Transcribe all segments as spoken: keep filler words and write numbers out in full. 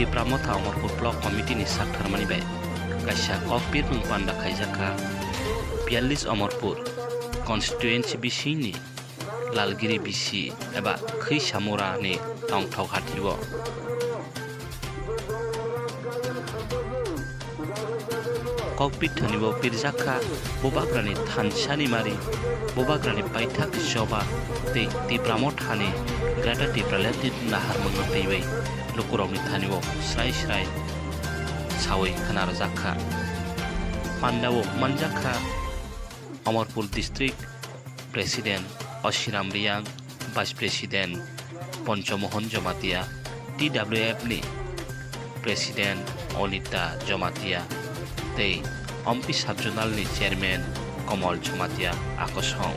Tipra Motha Amarpur Block Committee ni saktharmani bai kaisa kokpirmung panda khaijakha. Biyallis Amarpur constituency bisingni Lalgiri bisi eba Khwisamura ni tongthok hathio. Kokpit thani bo pirjakha, Bubagrani thansa ni mari, Bubagrani paithak choba tei Tipra Motha ni Greater Tipraland ni naharmung no twiwi lukurokni thani bo srai srai sawi khna rwjakha. Pandao manjakha Amarpur District President Ashiram Riang, Vice President Ponchomohon Jomatia, T W F ni President Onita Jomatia tei Ompi Sub-Zonal ni Chairman Komol Jomatia akosong.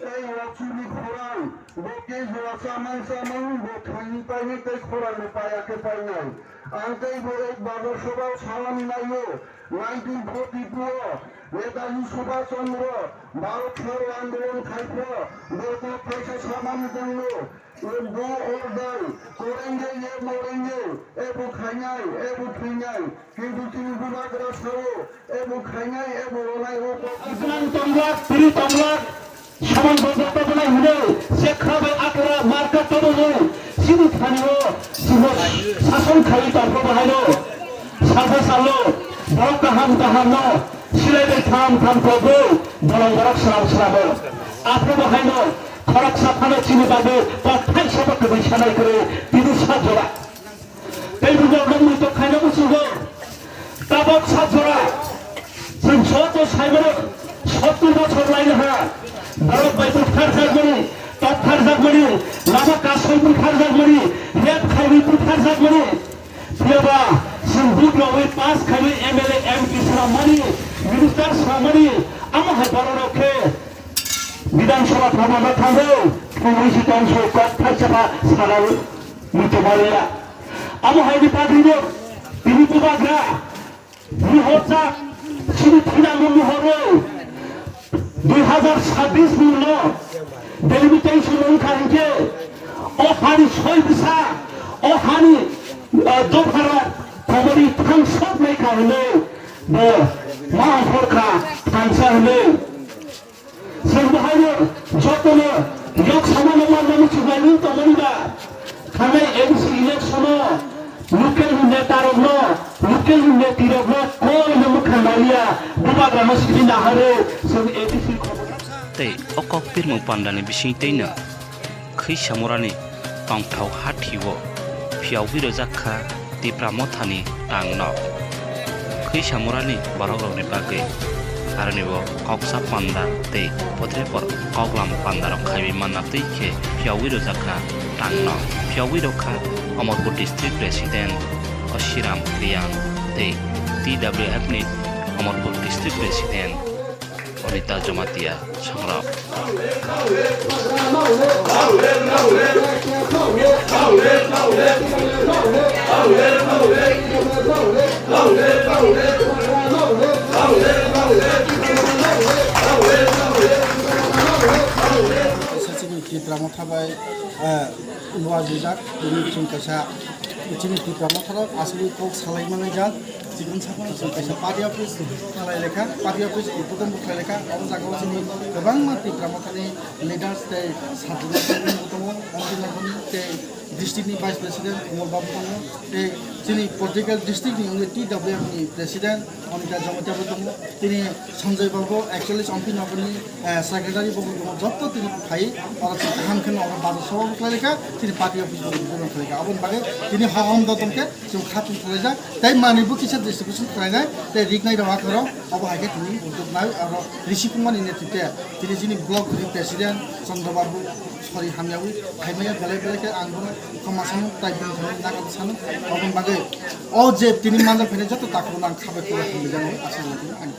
Ei waksuni khorang, bo khe jora chamang chamang, bo thangni paini tei khorangni paya khe painai. Ang tei bo ek bazar sobao samani naio, nineteen forty-two o Netaji Subhash Chandra Bharat Chhoro Andolon khai pho, bo kok kaisa samani tongno, do or die, korenge ye morenge, ebo khainai, ebo thwinai. Kintu chini bubagra sao, ebo khainai, ebo rwnai, o kok. Aswk tonglak, twi tonglak, samung bwswk tobonai hwnwi, se kha bai akra marka tobonai, chini thani o, chini sason khaiwi tongkha bahaino, salsa salo, borok kaham kaham no, silai bai tham tham kogwi, bolong borok swnam swnamo. Aphuru bahaino, khoroksa phano chini bagwi, kok thaisa bo kwbwi sanai kwrwi, tini sa jora. Tei bubagrani tongkhaino muchungo tabok sat jora. Chwng joto saimano sottur bochor lainaha borok bai butharjakmani, toptharjakmani, lama kasoi butharjakmani, rape khaiwi butharjakmani. Phiyaba chwng vote rogwi pass khaiwi M L A, M P swrangmani, minister swrangmani, amo hai bororok khe Bidhan Sabha thangma thangwi thangwi si tong se kok thaisa ba sana muitu maliya. Amo hai ni bagwi no tini bubagra ni horjak sini thina mung ni horo dui hazar sabbish ni no delimitation wngkha hinkhe o hani soi bwsa o hani, ah, dophara komori thangsok nai kha hinwi bo ma hor kha thansa hinwi. Chwng bahaino jotono yok samano manna muchungnai nung tongmani ba? Thangnai A D C election-o local ni neta rokno, local ni neti rokno koi no mwkhang naliya, bubagrano simi naharwi chwng A D C khobor. Tei o kok pirmung pandani bising teino Khwisamurani tongthok hathio phiyogwi rwjak kha Tipra Mothani tangno. Khwisamurani borokrokni bagwi aronibo koksa panda tei potrepor koklam pandarok khaiwi manna twi khe phiyogwi rwjak kha tangno. Phiyogwi rwkha Amarpur District President Ashiram Riang tei T W F ni Amarpur District President Onita Jomatia songrok. Sachini Tipra Motha bai, eh, luajijak, tini chwng kaisa chini Tipra Motha rok asugwi kok salai manwi jak. Chikon saphang chwng kaisa party office khlai lekha, party office uddodon bo khlai lekha. Abo jagao chini kwbangma Tipra Mothani leaders tei sajwk tongo, M P Nogorni tei district ni Vice President Kumar Babu tongo, tei chini political district ni wngwi T W F ni President Monika Jamatia bo tongo. Tini Sanjay Babu actually M P Nogorni, eh, secretary bo tongo, jotto tini phai, oro chwng kaham khe oro bazar sobo khlai lekha, chini party office bo uddodon khlai lekha. Aboni bagwi tini hohom dodon khe chwng khatungthalaijak tei manwi bo kisa distribution khlainai tei riknai rok akhoro obo hai khe tini udduk nai aro Rishi Kumar ni netrite tini chini block ni president Chandra Babu sori hamyawi khaimaya belai belai khe ang bono khoma sano tai bini thani naga sano aboni bagwi o je tini manjak phainai joto takhuk no ang khabai khulai hambai jano aswk lai tini ani.